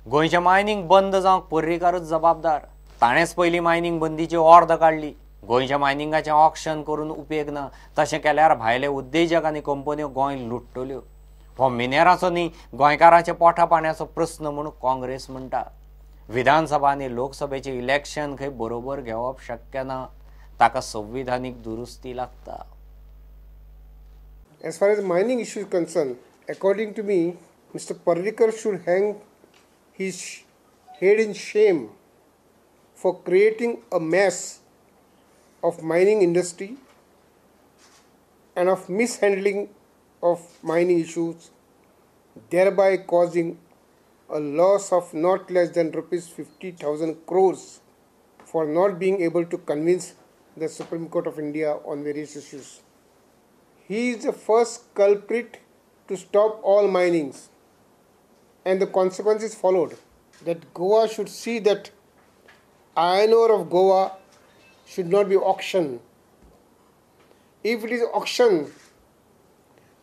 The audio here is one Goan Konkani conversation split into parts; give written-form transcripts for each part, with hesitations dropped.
गोंयचें मायनिंग बंद जावंक पर्रीकारच जबाबदार. ताणेंच पयलीं मायनिंग बंदीची ऑर्द काडली. गोंयच्या मायनिंगाचें ऑक्शन करून उपेग ना, तशें केल्यार भायले उद्देजक आनी कंपन्यो गोंय लुट्टल्यो. हो मिनेराचो न्ही, गोंयकाराच्या पोटा पाण्याचो प्रस्न म्हूण काँग्रेस म्हणटा. विधानसभा आनी लोकसभेचें इलेक्शन खंय बरोबर घेवप शक्य ना, ताका संविधानीक दुरुस्ती लागता. As far as mining issue is concerned, according to me, Mr. Parrikar should hang his head in shame for creating a mess of mining industry and of mishandling of mining issues, thereby causing a loss of not less than rupees 50,000 crores for not being able to convince the Supreme Court of India on various issues. He is the first culprit to stop all minings, and the consequences followed. That Goa should see that iron ore of Goa should not be auctioned. If it is auctioned,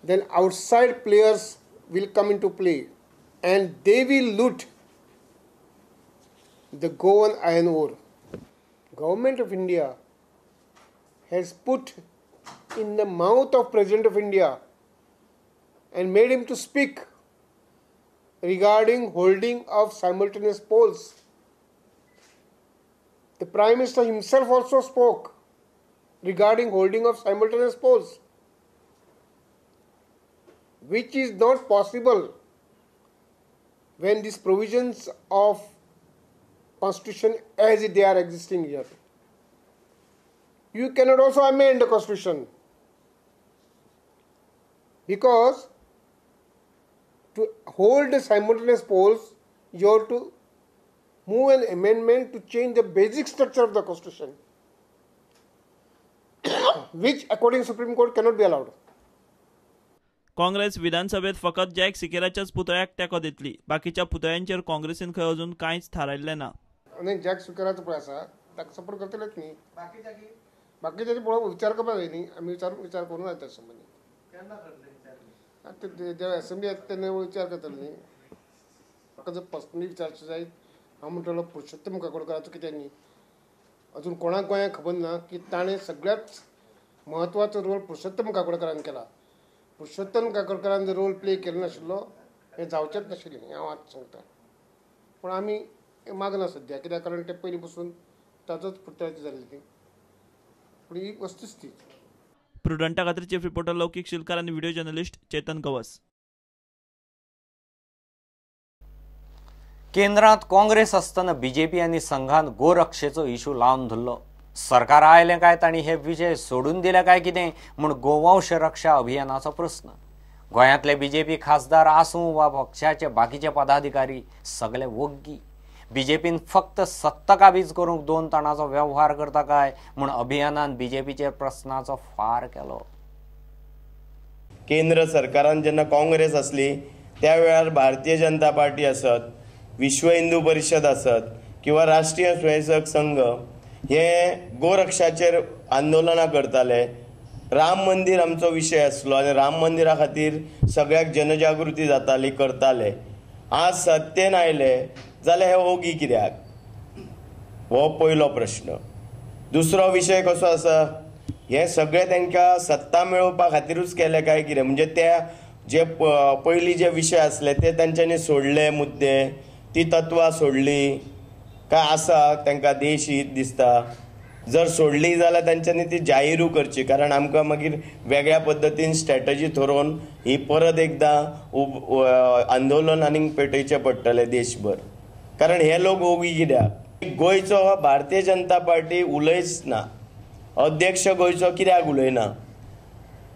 then outside players will come into play and they will loot the Goan iron ore. Government of India has put in the mouth of President of India and made him to speak regarding holding of simultaneous polls. The Prime Minister himself also spoke regarding holding of simultaneous polls, which is not possible when these provisions of Constitution as they are existing here. You cannot also amend the Constitution, because to hold the simultaneous polls, you have to move an amendment to change the basic structure of the Constitution, which according to Supreme Court cannot be allowed. Congress विधानसभेत फकत जॅक सिकेराच्याच पुतळ्याक तेंको दितली, बाकीच्या पुतळ्यांचेर काँग्रेसीन खंय अजून कांयच थारायल्लें ना. आनी जॅक सिकेराचो पळय आसा ताका सपोर्ट करतलेच न्ही, बाकीच्याचे पळोवप विचार करपाक जाय न्ही. आमी विचार करूंक जाय त्या संबंदी. जेन्ना असेंब्ली येता तेन्ना विचार करतले न्ही. म्हाका जर पर्सनली विचारचें जायत, हांव म्हणटलो पुरुषोत्तम काकोडकाराचो कित्याक न्ही, अजून कोणाक गोंयांक खबर ना की ताणें सगळ्यांत म्हत्वाचो रोल पुरुषोत्तम काकोडकारान केला. पुरुषोत्तम काकोडकारान जर रोल प्ले केलो नाशिल्लो हें जावचेंच नाशिल्लें, हें हांव आतां सांगता. पूण आमी मागना सद्या, कित्याक कारण ते पयलीं पसून ताजोच पुतळ्याची जाल्ली ती, पूण ही वस्तूच ती. प्रुडंटा खातीर चीफ रिपोर्टर लौकीक शिलकार आनी व्हिडिओ जर्नलिस्ट चेतन गवस. केंद्रांत काँग्रेस आसतना बीजेपी आनी संघान गोरक्षेचो इशू लावन धरलो. सरकार आयलें काय तांणी हे विशय सोडून दिले काय कितें म्हूण गोवंश रक्षा अभियानाचो प्रस्न. गोंयांतले बीजेपी खासदार आसूं वा पक्षाचे बाकीचे पदाधिकारी सगळे वग्गी. बीजेपीन फक्त सत्ता काबीज करूंक दोन तणाचो व्यवहार करता काय म्हूण अभियानान बीजेपीचेर प्रस्नाचो फार केलो. केंद्र सरकारान जेन्ना काँग्रेस आसली त्या वेळार भारतीय जनता पार्टी आसत, विश्व हिंदू परिशद आसत किंवा राष्ट्रीय स्वयंसेवक संघ हे गोरक्षाचेर आंदोलनां करताले. राम मंदिर आमचो विशय आसलो आनी राम मंदिरा खातीर सगळ्याक जनजागृती जाताली, करताले. आज सत्तेन आयले जाल्यार हे ओगी कित्याक, हो पयलो प्रश्न. दुसरो विशय कसो आसा, हे सगळे तांकां सत्ता मेळोवपा खातीरूच केले काय कितें, म्हणजे त्या जे पयलीं जे विशय आसले ते तांच्यांनी सोडले, मुद्दे ती तत्वां सोडली काय आसा तांकां देश हित दिसता. जर सोडली जाल्यार तांच्यांनी ती जाहीरू करची, कारण आमकां मागीर वेगळ्या पद्दतीन स्ट्रॅटजी थरोवन ही परत एकदां आंदोलन आनीक पेटयचें पडटलें देशभर. कारण हे लोक ओगी कित्याक, गोंयचो भारतीय जनता पार्टी उलयच ना, अध्यक्ष गोंयचो कित्याक उलयना.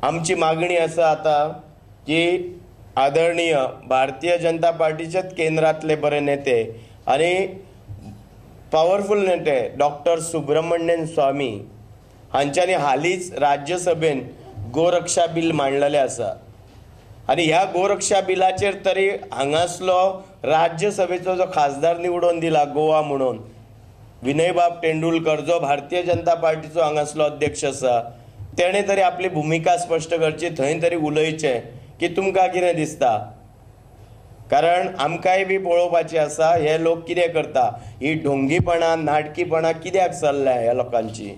आमची मागणी आसा आतां की आदरणीय भारतीय जनता पार्टीचेच केंद्रांतले बरे नेते आनी पावरफूल नेते डॉक्टर सुब्रमण्यन स्वामी हांच्यांनी हालींच राज्यसभेन गोरक्षा बील मांडलेलें आसा आनी ह्या गोरक्षा बिलाचेर तरी हांगासलो राज्यसभेचो जो खासदार निवडून दिला गोवा म्हणून विनयबाब तेंडुलकर, जो भारतीय जनता पार्टीचो हांगासलो अध्यक्ष आसा, तेणें तरी आपली भुमिका स्पश्ट करची, थंय तरी उलयचें की तुमकां कितें दिसता. कारण आमकांय बी पळोवपाचें आसा हे लोक कितें करता, ही ढोंगीपणां नाटकीपणां कित्याक चल्ल्या ह्या लोकांची.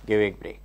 घेवया एक ब्रेक.